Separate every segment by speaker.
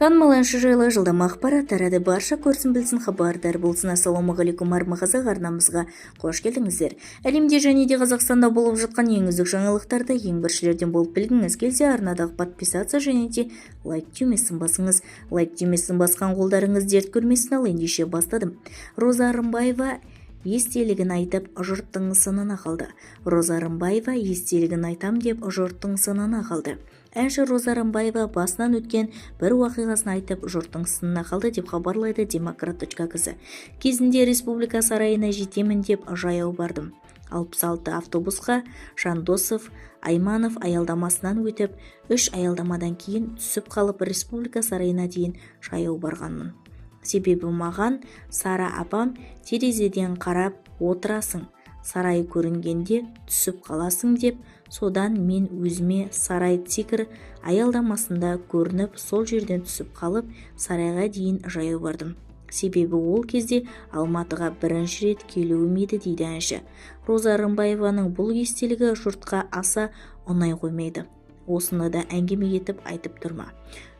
Speaker 1: Танымал әнші жайлы жылдам ақпарат тарады. Барша көрсін, білсін, хабардар болсын. Ассалаумағалейкум, Арма Қазақ арнамызға қош келдіңіздер! Әлемде және де Қазақстанда болып жатқан ең үздік жаңалықтарды ең біріншілерден болып білгіңіз келсе, арнадағы подписаться және де лайк түймесін басыңыз. Лайк түймесін басқан қолдарыңыз дерт көрмесін. Ал ендеше, бастадым. Роза Рымбаева естелігін айтып, жұрттың сынына қалды. Роза Рымбаева естелігін айтам деп, жұрттың сынына қалды. Әнші Роза Рымбаева басынан өткен бір уақиғасын айтып, жұрттың сынына қалды деп хабарлайды демократ.кз. Кезінде Республика сарайына жетемін деп жаяу бардым. 66 автобусқа Жандосов, Айманов аялдамасынан өтіп, үш аялдамадан кейін түсіп қалып, Республика сарайына дейін жаяу барғанмын. Себебі маған Сара апам: «Терезеден қарап отырасың, сарай көрінгенде түсіп қаласың», – деп. Содан мен өзіме сарай Тигр аялдамасында көрініп, сол жерден түсіп қалып, сарайға дейін жаяу бардым. Себебі ол кезде Алматыға бірінші рет келуім еді, дейді әнші. Роза Рымбаеваның бұл естелігі жұртқа аса ұнай қоймайды. Осыны да әңгіме етіп айтып тұр ма?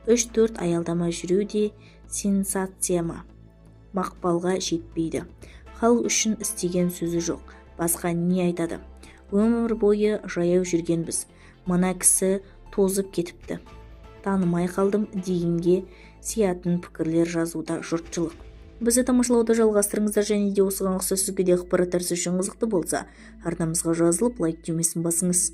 Speaker 1: Үш-төрт аялдама жүру де сенсация ма? Мақпалға жетпейді. Халық үшін істеген сөзі жоқ, басқа не айтады? Өмір бойы жаяу жүргенбіз, мына кісі тозып кетіпті, танымай қалдым дегенге сиятын пікірлер жазуда жұртшылық. Бізді тамашалауды жалғастырыңыздар және де осыған ұқсас өзге де ақпараттар сіз үшін қызықты болса, арнамызға жазылып, лайк түймесін басыңыз.